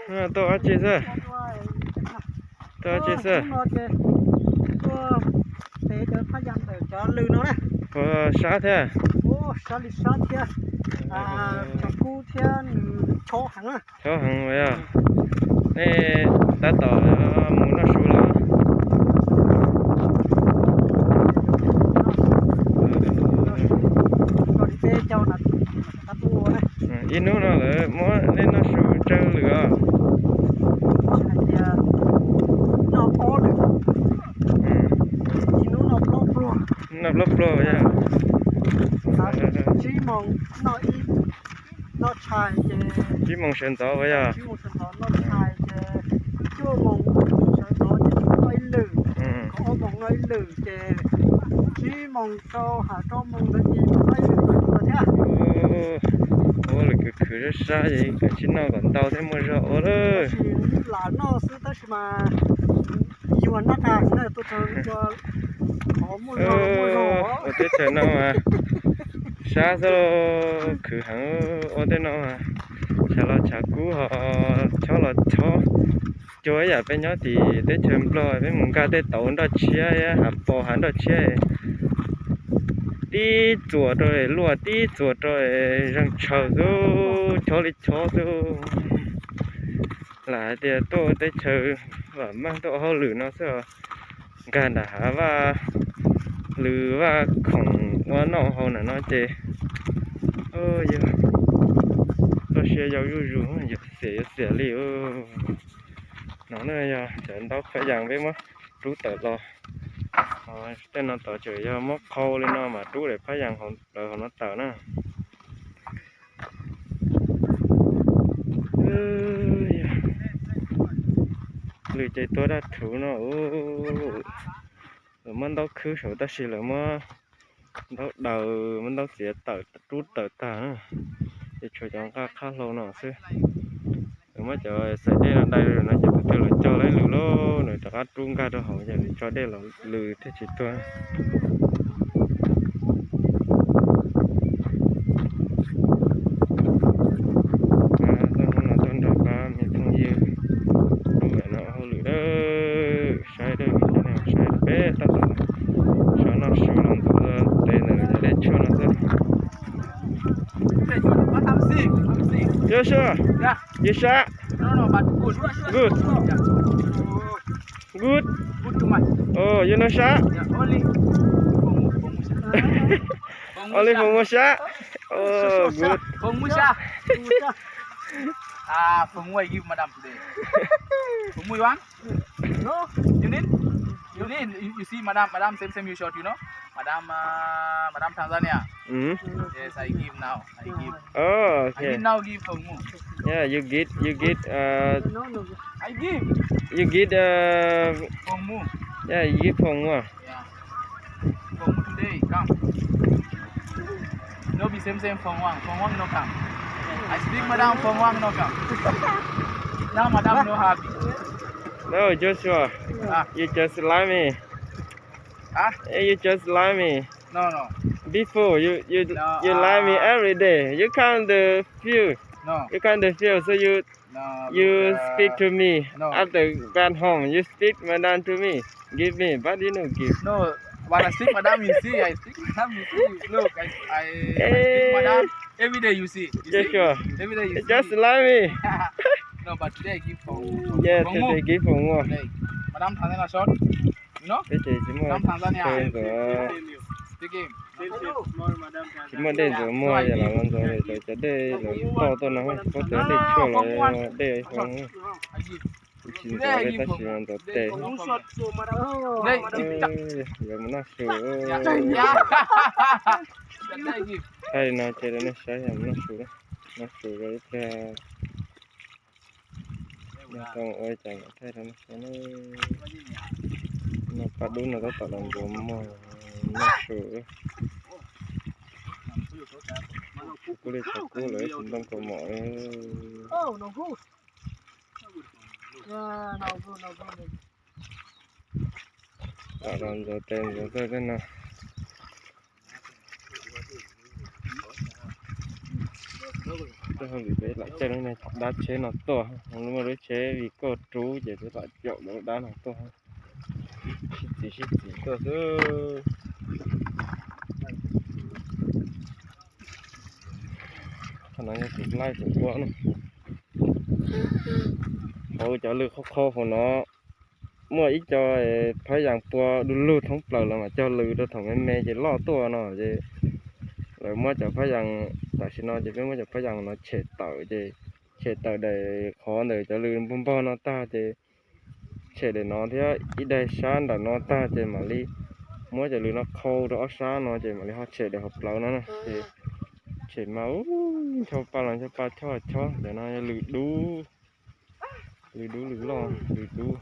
Tuaj dab tsi xwb? Tuaj dab tsi xwb? Ua sab thiab. Sab li sab thiab. Kub thiab, chob heev. Chob heev yog. Nej tab tom mus noj su los? Ib hnub no lawv muab nej noj su tsawg lwm os? Noj plaub pluag yog. Tsib moos sawv ntxov uas yog. Ua lwm khwv khwv sab sab ces kav tsij noj kom ntau thiab muaj zog ua lawm. Ua teb chaws no mas sab xwb, khwv heev ua tej no mas. Tshav los tshav kub ho chob los chob. Cuag ib yam peb nyob tim teb chaws Nplog, peb mus nkag tej tauv nroj tshiab, hav pos hav nroj tshiab, tib txuas rau luaj, tib txuas rau zeeg tshaw xwb, chob li chob xwb. Lam hais tias tuaj teb chaws vam meej tuaj ua hauj lwm no xwb os. Nkag nram hav vaj hlwv vaj khoom ua noj haus nram no ces yog txoj sia yau zuj zus, yuav xiam yuav xiam li. No na yog cov ntaub phab yas peb muab rub tawm los. Tej no tod tseem yog muab qhau li no mas rub daim phab yas hauv lawv hauv no tawm na. Lwm ces tuag daj rhuv no. Lawv muab ntaub khwb saum tab sis lawv muab ntaub daws muab ntaub txiav tawm rub tawm tag na. Ces tshuav cov nqaj qhab hlau no xwb. Lawv muab cov xaim dej no dai rau no ces tus twg los cog lawv lwm lauj, nws rov qab rub nkag rau hauv ces nws tso dej los lwm thiaj tsis tuag. Tuaj hnub no tuaj nrog pab me phooj ywg tuaj no hauj lwm dawb, saib dawb, saib peb tab tom sawv noj su los ntxuav tes ntawm cov dej tshuaj no xwb. You sure? You sure? Good. Good. Oh, you know shark? Only for Musha. Oh, good. For Musha. Ah, for Mu I give madam today. For Mu you want? No. You need? You need? You, you see madam, madam same same you short, you know? Madam, uh, madam Tanzania. Mm. Yes, I give now. I give. Oh, I okay. Give now, give for Mu. Yeah, you get, you get, uh, No, no. I give. You get, uh, For Mu. Yeah, you give for Mu. Yeah. For Mu today, come. No be same same for Wang. For Wang no come. I speak madam for Wang no come. Now madam no happy. No, Joshua. Ah. You just lie me. Ah? Eh, you just lie me. No, no. Before, you, you, no, you lie me, uh, every day. You come the field. No. You come the field, so you, no, you, uh, speak to me. No. After back home, you speak madam to me. Give me, but you no give. No, when I speak madam, you see. I speak madam, you see. Look, I, I, I speak madam. Every day you see. You see? Sure. Every day you see. Just lie me. No, but today I give for, for, yeah, for Mu. Today give for Mu. Today. Madam Tanzania short. You know? Peb ces tsis muaj chaw ntxuav, tsis muaj dej ntxuav muag, yog los los ntxuav cov dej los poj tuaj no, poj tuaj dej tshuaj los dej hov. Tsis ntxuav dej tab sis ntxuav tes. Yuav mus noj su. Thaij li no ces rau nej saib, yog mus noj su, noj su rau ib pliag. Tau ua cas mam thaij rau nej saib na. No pab dub no tab tom los ntxuav muag noj su. Kuj li thaum kub lawv tsis ntoo kaus mom. Tom los ntxuav tes ntxuav taw tej no. Tej hauj lwm peb lam caij lub niag dab tsheb no tuaj, muaj lub tsheb vim kauj rub ces peb lam caum lub dab no tuaj. Sib txiv sib txiv tuaj xwb. Qhov no yog tus laij tus ua na. Hauv cov lw qhov qhov hauv no muaj ib co phab yas pua du lug thoob plaws los mas cog lw rau thaum me me ces loj tuaj no ces lawv muab cov phab yas, tam sim no ces peb muab cov phab yas no tshem tawm ces tshem tawm daim qhov ntawm cov lw npog npog no tag ces tshem daim no thiab ib daim sab nram no tag ces mam li muab cov lw no khau rau ob sab no ces mam li ho tshem daim hauv plawv no na. Ces tshem mas ub, ncho pa los ncho pa chob chob, cov no yog lw dub, lw dub lw loj lw dub.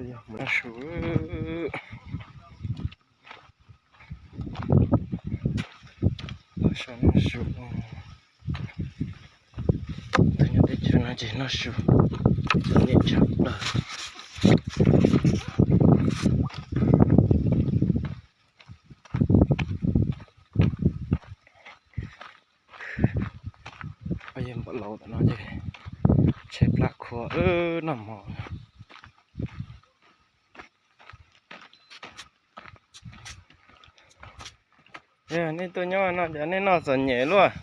Yog mus noj su, los so noj su. Tag nyob teb chaws no ces noj su txom nyem tshaj plaws. Yog npaum laus tam no ces tsheb plab khua noj mov. Nej tuaj nyob no ces nej noj txom nyem luaj.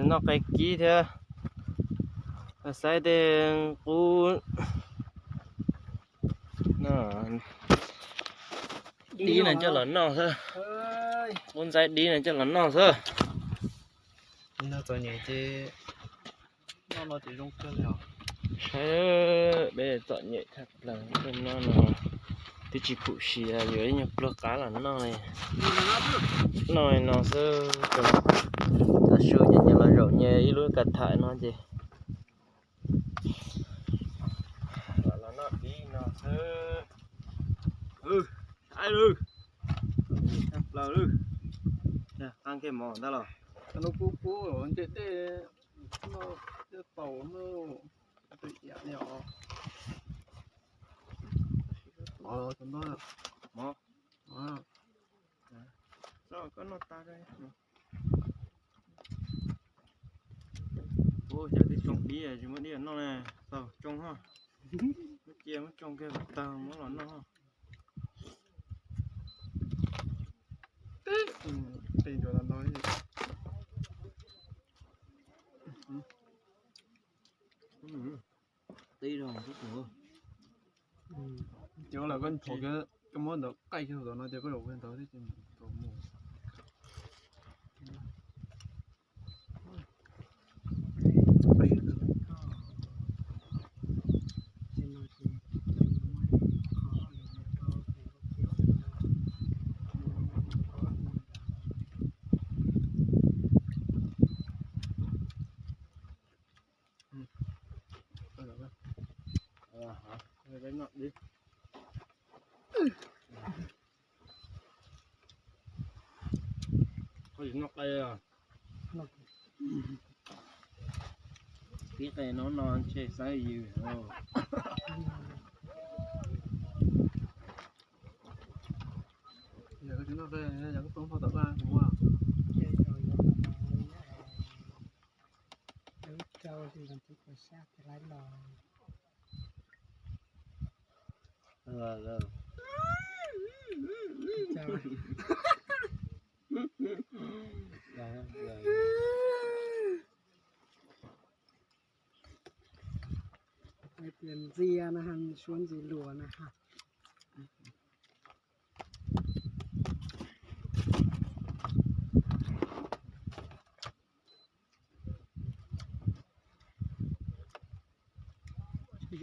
Noj qe kib thiab, xaiv tej qub dib no coj los noj xwb, qub ntxaib dib no coj los noj xwb. Saib, peb txom nyem tshaj plaws, no no twb tsis phum siav, yuav ib nyuag pluag qab los noj li. Noj li no xwb, tav su ces nyias los zaum nyias ib lub kav tham no ces los noj dib no xwb. Saib lawm, tshaj plaws lawm. Qab kiag mov ntag los. Lub kub kub nce dej, noj thiab taus no, tus iam li os. Mov, koj noj tas. Ua cas tib tsoo dib tsis muaj dib noj ne? Tau tsoo ho, muab cia muab tsoo kiag kom tag muab los noj. Tib zoo, ces ua lawm koj nthuav kiag, koj muab ntawd qaij kiag hauv no ces koj zaum kiag ntawd thiab ces tau mus. Koj tsis noj qe os? Pib qe no no ntshe xav yws. Yog koj tsis noj qe, yog koj poob hauv tom vaj kuv muab. Hais tias ntxias na ha, suav ntxim luas na ha.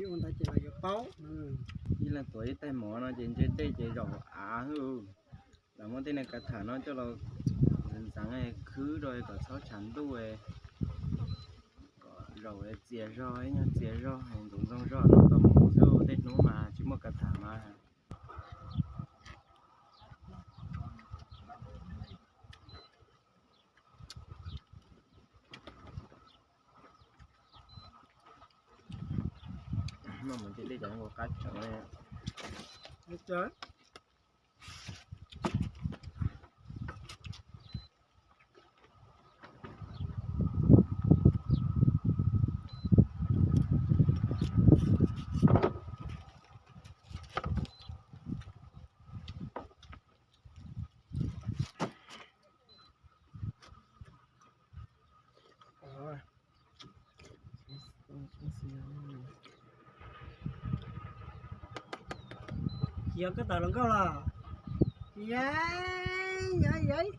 Ua ntawd ces lawv yuav paub. Ib leeg tuav ib tais mov no ces ntse dej ces zaum av hwb. Lawv muab tej niag kav tham no coj los ntxeev khwb rau kom txhob tshav ntuj, kom zaum txias zog, ib nyuag txias zog, ntxoov ntxoo zog no tau mus xwb, tej hnub mas tsis muaj kav tham mas. Mus ntsib dej cov nkaus qab tseem li. Yog koj tawm hluas nkauj los? Yai, yai, yai.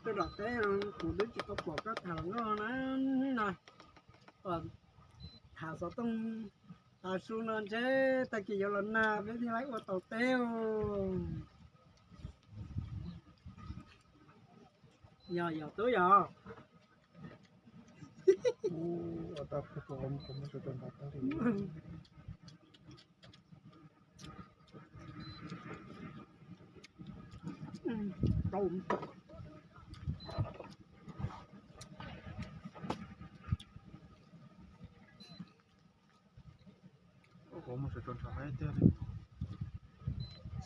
Tuaj dom teb no kuv twb tsis tau pom koj tham hluas nkauj na. No, tham xov tooj tas su no ntshe tag kis yuav los nag peb thiaj li ua tau teb. Yog, yog tub yog.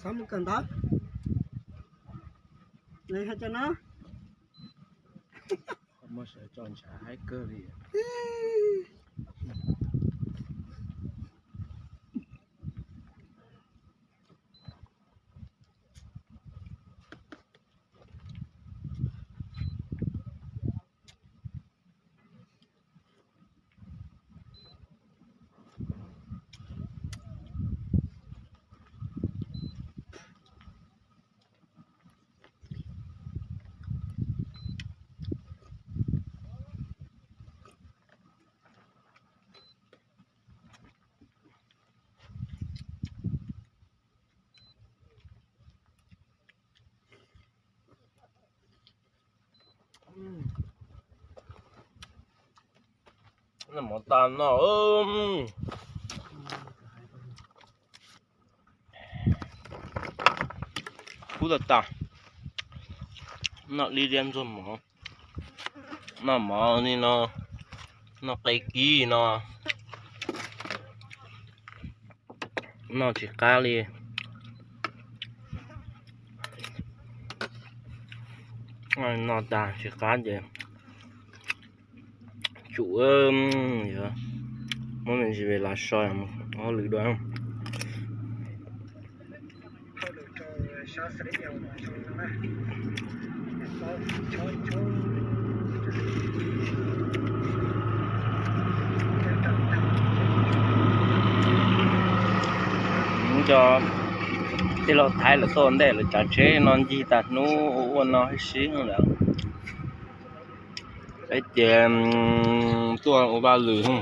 Xav mus kawm ntawv li hais tias no. Muaj sawv tso ntshav haib kawg li. Noj mov tas no. Kub tas tas. Noj dib diab ntxuag mov. Noj mov li no, noj qe kib no, noj tsis qab li. Noj tas tsis qab ces tsum yuav muab me ntsis ve las so mus hauj lwm dua. Cov tij laug Thaib lawv tuaj ua ntej lawv tsav tsheb no ncig tas hnub ua no hib sib lawm. Peb ces tuaj ua vaj lwm.